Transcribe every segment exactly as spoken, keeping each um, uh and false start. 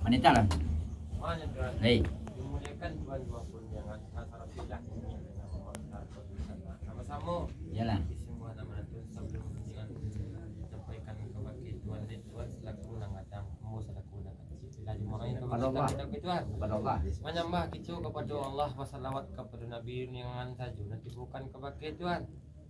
Manitah lah. Mana Tuhan? Hei. Dimuliakan Tuhan dua pun jangan kasar pilah ini dengan memaksa sama-sama. Iyalah. Di semua nama Tuhan sebelum dengan menyampaikan kebakti Tuhan di Tuhan selaku nang datang, ambo selaku nang kecil. Bila dimuliakan Kepada Allah. Kita Tuhan. Kepada Allah. Menyembah kita kepada Allah, bersalawat kepada Nabi, rundiangan sajo nanti bukan kebakti Tuhan.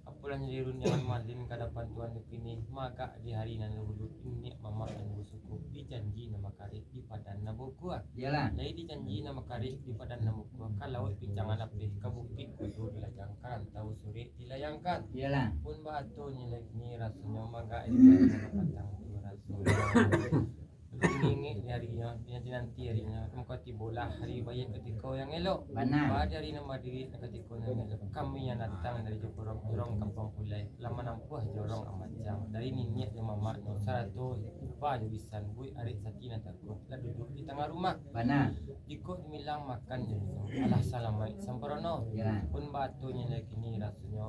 Apalah jadi rundiangan malin ka dapan Tuhan di kini, magak di hari nan dulu, ini mamak nan bersyukur, dijanji nama karib di padan nan berkuah. Iyalah. Lai dijanji nama karib di padan nan berkuah, ka lauik pincangan lapeh, ka bukik kudu dilajangkan, tahu surik dilayangkan. Iyalah. Pun baatonyo lai kini rasonyo magak di padan nan patang tu rasonyo. Ingin di harinyo, dinanti-nanti harinyo, maka tibolah hari baiak katiko yang elok. Bana. Ba di hari nan badiri katiko nan elok. Kami yang datang dari jurang-jurang Kampung Pulai, lah manampuah jorong amancang. Dari niniak jo mamaknyo, sarato upa jo bisan, buik arik sati nan takuah, lah duduk di tangah rumah. Bana. Jikok dibilang makan jo minum, alah salamaik samparono. Ya. Pun baatonyo lai kini rasonyo,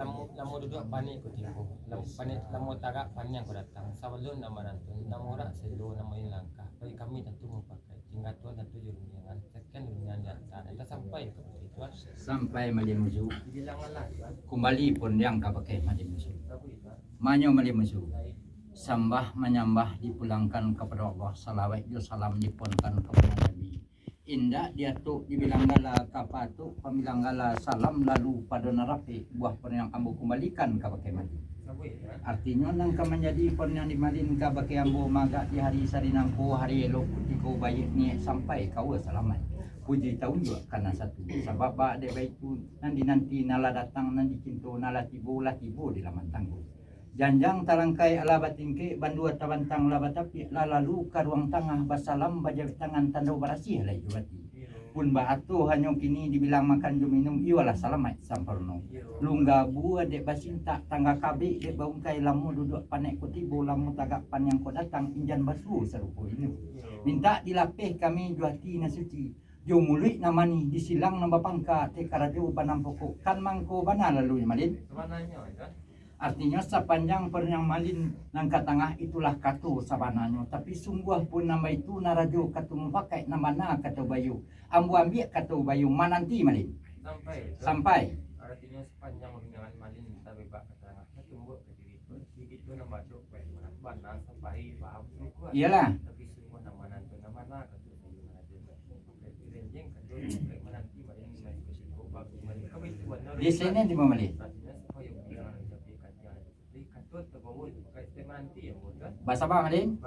lamo, lamo duduak panek ko tibo. Lamo panek, lamo tagak paniang ko datang. Sabalun nan manantun, nan murak selo, nan main langkah. Bagi kami tantu mupakai, tingga Tuhan tantu jo rundiangan. Sekian rundiangan di antara, lah sampai ka Tuhan. Sampai Malin Musu. Dibilang alah Tuhan. Kumbali pun yang ka pakai Malin Musu. Tahu Tuhan. Manyo Malin Musu. Sambah manyambah dipulangkan kapado Allah, salawat jo salam diponkan kapado Nabi. Indak diatuk dibilang gala, ka paatuk pambilang gala, salam lalu pado nan rapek, buah pun yang ambo kumbalikan ka pakai Malin. Artinyo nan ka manjadi pun yang di Malin ka pakai ambo magak di hari sari nangko, hari elok kutiko baiak niaik sampai kawa salamaik. Puji taunjuak ka nan satu, sabab ba dek baitu nan dinanti nan lah datang, nan dicinto nan lah tibo, lah tibo di laman tanggo. Janjang talangkai alah batingkek, bandua tabantang lah batapiak, lah lalu ka ruang tangah, basalam bajawek tangan, tando barasiah lai jo bati. Pun baato hanyo kini dibilang makan jo minum, iyo lah salamaik samparono. Lungga bua dek basintak, tangga kabek dek baungkai, lamo duduak panek ko tibo, lamo tagak paniang ko datang, injan basuo sarupo inyo. Mintak dilapeh kami jo ati nan suci, jo muluik nan manih, disilang nan bapangka, teh karajo banam pokok, kan mangko bana lalu Malin. Sabananyo Tuhan. Artinyo, sapanjang pernyamalin nan ka tangah itulah kato sabananyo, tapi sungguah pun nan baitu nan rajo kato mupakaik, nan bana kato bayu. Ambo ambiak kato bayu, mananti Malin. Sampai. Sampai. Artinyo sapanjang rundiangan malin tabebak ka tangah, tumbuak ka diri Tuhan. Di kitu nan baco, bana sampai paham sungguah. Iyalah. Tapi sungguah nan manantu nan bana kato sabananyo. Renjeng kato mananti malin. Di sini di Malin. Basabak Malin.